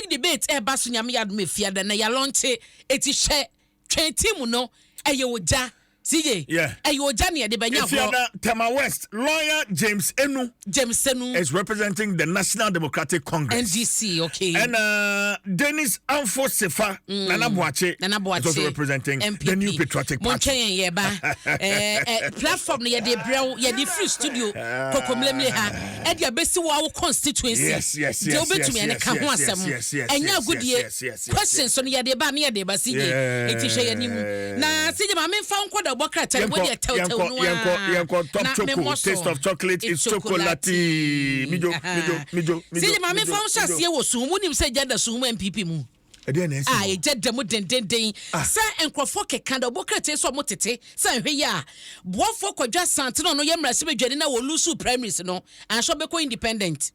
Public debate ɛba so, Nyame yɛ adom, Efiada na yɛalɔnkye. Eti hwɛ, twɛn team no, ɛyɛ ogya, CJ. Ɛyɛ ogya ne yɛde bɛnya agorɔ. Efiada, Tema West, lawyer James Enu James Senu is representing the National Democratic Congress. NDC, okay. And Dennis Amfo Sefa Nana Boache Nana Boakye is also representing MPP. the New Patriotic Party. Montwɛn yɛn, yɛba platform no, yɛde brɛw, yɛde firi studio kɔkɔmlemle ha ɛde abɛsi wɔ awo constituency. Deɛ wobɛtumi ɛne ka ho asɛm, ɛnyɛ agodie. Questions no, yɛde ba ne yɛde ba, CJ. Eti hwɛ yɛn anim na CJ, maame, nfa nkɔ da bɔ krataa no wɔde ɛtɛwtɛw no. Yɛnkɔ, yɛnkɔ. Top Na Choco memmɔ so. Taste of chocolate is It's chocolate. Mijo, mijo, mijo, mijo. CJ, maame, nfa nhyɛ aseɛ wɔ Suhum. Nim sɛ gya da Suhum NPP mu? Ɛdeɛ na ɛsi a hɔ. Ɛgya da mu dendenden sɛ nkurɔfoɔ keka da ɔbɔ krataa sɛ ɔmo tete sɛ nhwɛ yi a, Boafoɔ Kwadwo Asante no, ɔno yɛ mmarahyɛbadwani na wɔlose primaries no anhyɛ, ɔbɛkɔ independent.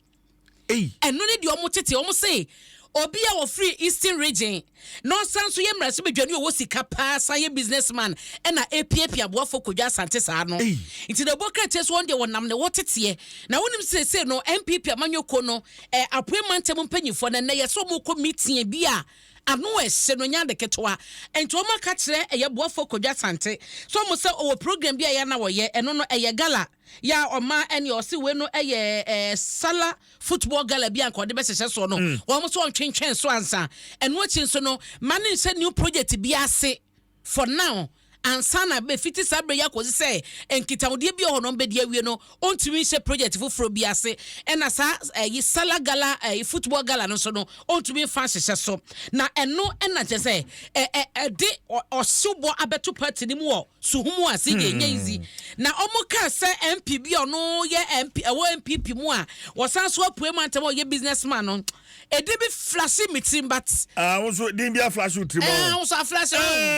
Ei. Ɛno ne deɛ ɔmo tete. Ɔmo se obi a wɔfiri Eastern Region na ɔsan so yɛ mmarahyɛbadwani a ɔwɔ sika paa, san yɛ businessman, ɛna epiapia Boafoɔ Kwadwo Asante saa no. Ei. Nti na ɛbɔ krataa so, wɔn deɛ wɔnam ne wɔteteɛ na wonim seesei no NPP amanyɔkuo no apoe mantam mpanyinfoɔ no, ɛnɛ yɛ sɛ ɔmo kɔ meeting bi a ano ɛhyɛ no nya ade ketewa. Nti wɔn aka kyerɛ ɛyɛ Boafoɔ Kwadwo Asante so, ɔmo sɛ ɔwɔ program bi a yɛ na wɔyɛ ɛno no, ɛyɛ gala yɛ a ɔma ɛne ɔsi wei no ɛyɛ sala football gala bi a nka ɔde bɛhyehyɛ soɔ no. Wɔn nso ɔntwentwɛn so ansa. Ɛno akyi nso no, ma ne nhyɛ new project bi ase for now ansa na bɛfiti saa berɛ yi akɔsi sɛ nkitahodeɛ bi wɔ hɔ no ɔmbɛdi awie no, ɔntumi nhyɛ project foforɔ bi ase. Ɛna saa ɛyi sala gala, ɛyi football gala no nso no, ɔntumi nfa nhyehyɛ so. Na ɛno ɛna kyerɛ sɛ ɛ ɛ ɛde ɔhyewbɔ abɛto party no mu wɔ Suhum a si deɛ nyɛ easy. Na ɔmo kaa sɛ MP bi a ɔno yɛ MP ɛwɔ NPP mu a wɔsan so apue mu antɛm a ɔyɛ businessman no, ɛde bi flash mi tirim, but Ah, wo nso din bi aflash wo tirim. Ɛɛ ɔ. Nso aflash.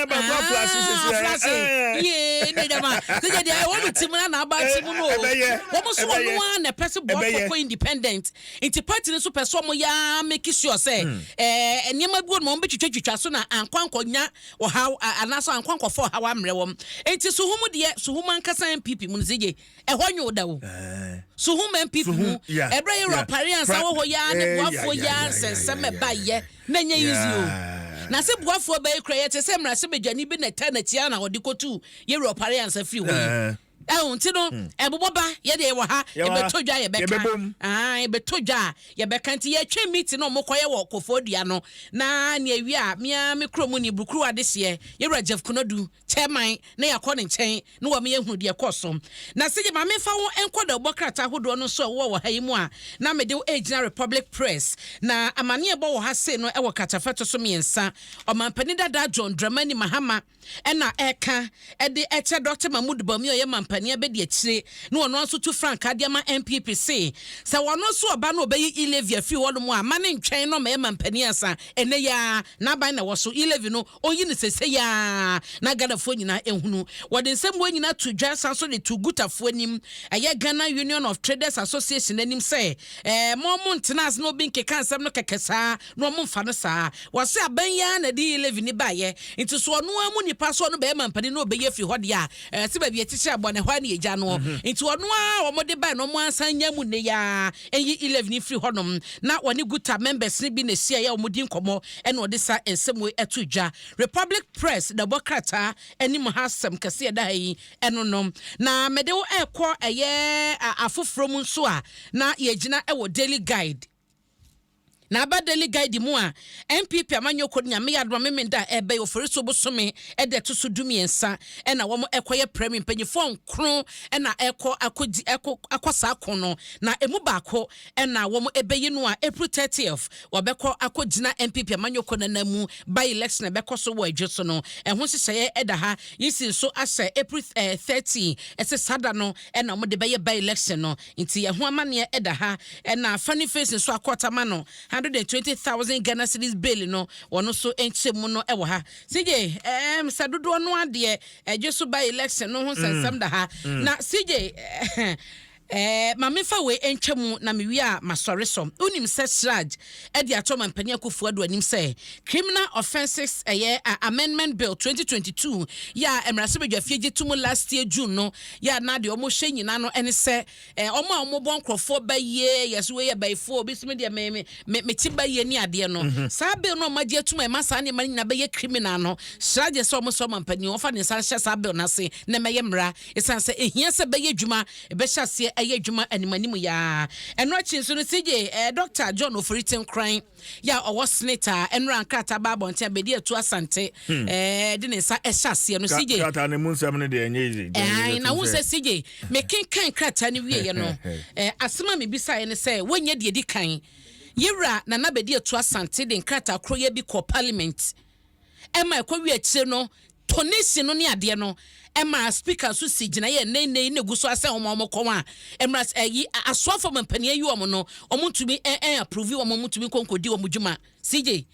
Baako aflash sisi, Aflash. Yee, ne dama sɛ deɛ ɛwɔ mi tirim na aba tirim no o. Ɛbɛyɛ, Wɔn nso ɛbɛyɛ. wɔn a na ɛpɛ sɛ Ɛbɛyɛ. boafo kɔ independent, nti party no nso pɛ sɛ wɔn ya make sure sɛ nneɛma bi wɔ no wɔn bɛtwitwa so na ankɔ ankɔnya ɔhaw anaasɛ ankɔ ankɔfɔ ɔhaw amrɛ wɔn. Nti Suhum deɛ, Suhum ankasa NPP mu no, sɛ gye ɛhɔ nyɛ o da o. Suhum NPP mu ɛbrɛ yɛ rɔpare ansa wɔ hɔ yaa ne boafoɔ yaa nsɛnsɛm ɛba yɛ na nyɛ easy o. Na sɛ boafoɔ bɛyɛ kura yɛ te sɛ mmarahyɛbadwani bi na ɛta n'akyi na ɔde kɔtu yɛ rɔpare ansa firi hɔ yi ɛho. Nti no ɛbobɔ ba, yɛde yɛwɔ ha. Yɛwɔ ha. Yɛbɛtɔ dwa, yɛbɛka. Yɛbɛbom. Ah, yɛbɛtɔ dwa a yɛbɛka. Nti yɛtwe meeting na ɔmo kɔyɛ wɔ Kofoɔ no na nea ewie a, mea me kurom ni Bukuru adehyeɛ yɛwura Jeff Konadu chairman na yɛakɔ ne nkyɛn na wɔn yɛhunu deɛ ɛkɔ so. Na sɛ maame, fa wo nkɔ da ɔbɔ krataa ahodoɔ no nso a ɛwɔ wɔ ha yi mu a, na mede wo egyina Republic Press na amaneɛ bɔ wɔ ha sei no, ɛwɔ katafɛto so 3. Ɔmampanin dada John Dramani Mahama ɛna ɛka ɛde ɛkyɛ Dr Mahmood Bawumia a ɔyɛ mampanin abɛdi akyire na ɔno nso tu frankaa de ama NPP se sɛ wɔno nso ɔba no ɔbɛyi e-levy afiri hɔnom a, ma ne ntwɛn na ɔmɛyɛ mampanin ansa. Ɛnɛ yaa n'aban na ɛwɔ so, e-levy no ɔyi no sese yaa na Ghanafoɔ nyinaa ehunu. Wɔde nsɛm wɔn nyinaa to dwa san so de to Gutafoɔ anim, ɛyɛ Ghana Union of Traders Association anim sɛ mo mo ntena ase na obi nkeka nsɛm no kɛkɛ saa na ɔmo nfa no saa. Wɔsɛ aban yaa na de e-levy ne baayɛ, nti so ɔno ara mu nipa so ɔno bɛyɛ mampanin na ɔbɛyɛ firi hɔ deɛ a, sɛ baabi akyikyiri abɔ ne hɔ a ne yɛgya no. Nti ɔno ara wɔn de bae na ɔmo ansan nya mu ne yaa ɛyi e-levy ne firi hɔnom. Na wɔne Guta members ne bi na esi a yɛ wɔn di nkɔmɔ, ɛna ɔde sa nsɛm wei ɛto dwa. Republic Press na ɛbɔ krataa anim ha, asɛm kɛse ɛda ha yi ɛno no. Na mɛde wo ɛkɔ ɛyɛ afoforɔ mu nso a, na yɛgyina ɛwɔ Daily Guide. Na aba Daily Guide mu a, NPP amanyɔkuo no, Nyame yɛ adoma, Memenda a ɛbɛyɛ Ofori so bosome ɛde ɛto so 13 ɛna wɔn ɛkɔyɛ primary. Mpanyinfoɔ 9 ɛna ɛkɔ akɔdi ɛkɔ akɔ saa ko no, na emu baako ɛna wɔn ɛbɛyi no a April 30th wɔbɛkɔ akɔgyina NPP amanyɔkuo nana mu. By election ɛbɛkɔ so wɔ Adwo so no, ɛho nhyehyɛeɛ ɛda ha. Yisi nso ahyɛ April 30 ɛsɛ sada no ɛna wɔn de bɛyɛ by election no, nti ɛho amanneɛ ɛda ha. Ɛna Funny Face nso akɔtama no 120,000 Ghana cedis bail no, wɔn nso nkyɛn mu no ɛwɔ ha. CJ, sɛ dodoɔ no adeɛ ɛgye so by election no ho nsɛnsɛm da ha. Na CJ, Ma memfa wei ntwa mu na mewie a masɔre sɔ. Wonim sɛ CHRAJ de ato Ɔmampanin Akufo Addo anim sɛ Criminal Offences ɛyɛ Amendment Bill 2022 yɛ a Mmarahyɛbadwafie gye to mu last year June no yɛ a na deɛ wɔhwɛ nyinaa no ne sɛ wɔn a wɔbɔ nkurɔfoɔ ba yie yɛ so wei yɛ bayifoɔ obi so me deɛ me me me mete ba yie ne adeɛ no mhm. saa bill no a wɔagye atum a ɛma saa nneɛma no nyinaa bɛyɛ criminal no CHRAJ sɛ wɔn sɛ ɔmampanin wɔfa ne nsa nhyɛ saa bill no ase na ɛmɛyɛ mmara. Esiane sɛ ehia sɛ ɛbɛyɛ adwuma, ɛbɛhyɛ aseɛ ayɛ adwuma animanim yi ara. Ɛno akyi nso no, CJ, eh, Dɔkta John Ofori Tenkoran yɛ a ɔwɔ Senate a ɛnora nkrataa ba abɔnten a bɛdi atu Asante hmm. eh, de ne nsa ɛhyɛ aseɛ no. CJ. Krataa no mu nsɛm no deɛ ɛnyɛ easy. Eh, na wo sɛ CJ, mekenkan krataa no wieɛ no, eh, asɛm a mebisaeɛ ne sɛ wɔnyɛ deɛ di kan. Yɛwura Nana Bɛdi Atu Asante de nkrataa korɔ yɛ bi kɔ parliament. Ɛma ɛkɔwie akyire no, tonation no ne adeɛ no, ɛma speaker nso si gyinaeɛ a ɛnnɛ nnɛ yi na ɛgu so asɛn wɔn a wɔn kɔn a mmara ɛyi asoafoɔ ma mpanin ayi wɔn no, wɔn ntumi ɛ ɛ approve wɔn, wɔn ntumi nkɔ nkɔdi wɔn dwuma. CJ,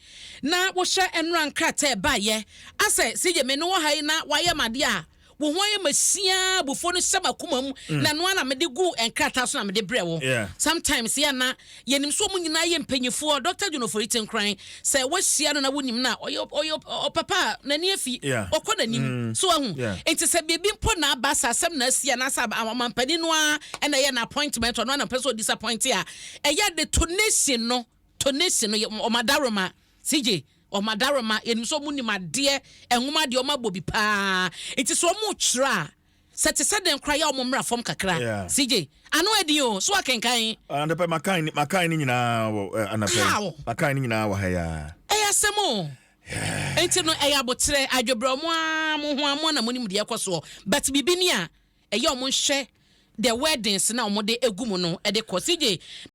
na wohyɛ nnora nkrataa ɛbaeɛ asɛ CJ me ne wɔ ha yi na wayɛ ma adeɛ a wo ho ayɛ ma siaa abufuo no hyɛ m'akoma mu mm. na noa na mede gu nkrataa so na mede brɛ wo. Sometimes yɛ na yɛnim so ɔmo nyinaa yɛ mpanyinfoɔ. Dr. John Ofori Tenkoran sɛ wahyia no na wonim no a ɔyɛ ɔyɛ ɔpapa a n'ani afi ɔkɔ n'anim mm. so ahu nti sɛ biribi mpo na aba sɛ asɛm na asi anaasɛ ɔmampanin no ara ɛna ɛyɛ na appointment ɔno ana pɛ sɛ ɔdisappoint a ɛyɛ de tonation no tonation no ɔmadaroma CJ Wɔn adaworoma, yɛnim sɛ wɔn nim adeɛ, nwoma deɛ wɔn abɔ bi paa. Nti sɛ wɔn retwerɛ a, sɛ te sɛ dɛn koraa yɛ wɔn mmra fam kakra. Yeah. CJ, ano ɛden o, so wakenkan? Anapɛ makan makan ne nyinaa wɔ eh, anapɛ. How? Makan ne nyinaa wɔ ha ya. Ɛyɛ asɛm o. Nti no ɛyɛ aboterɛ, adwobrɛ wɔn ara mo ho a mo na mo nim deɛ ɛkɔ soɔ. But biribi ni a, ɛyɛ wɔn nhwɛ the wordings na wɔn de egu mu no de kɔ. CJ.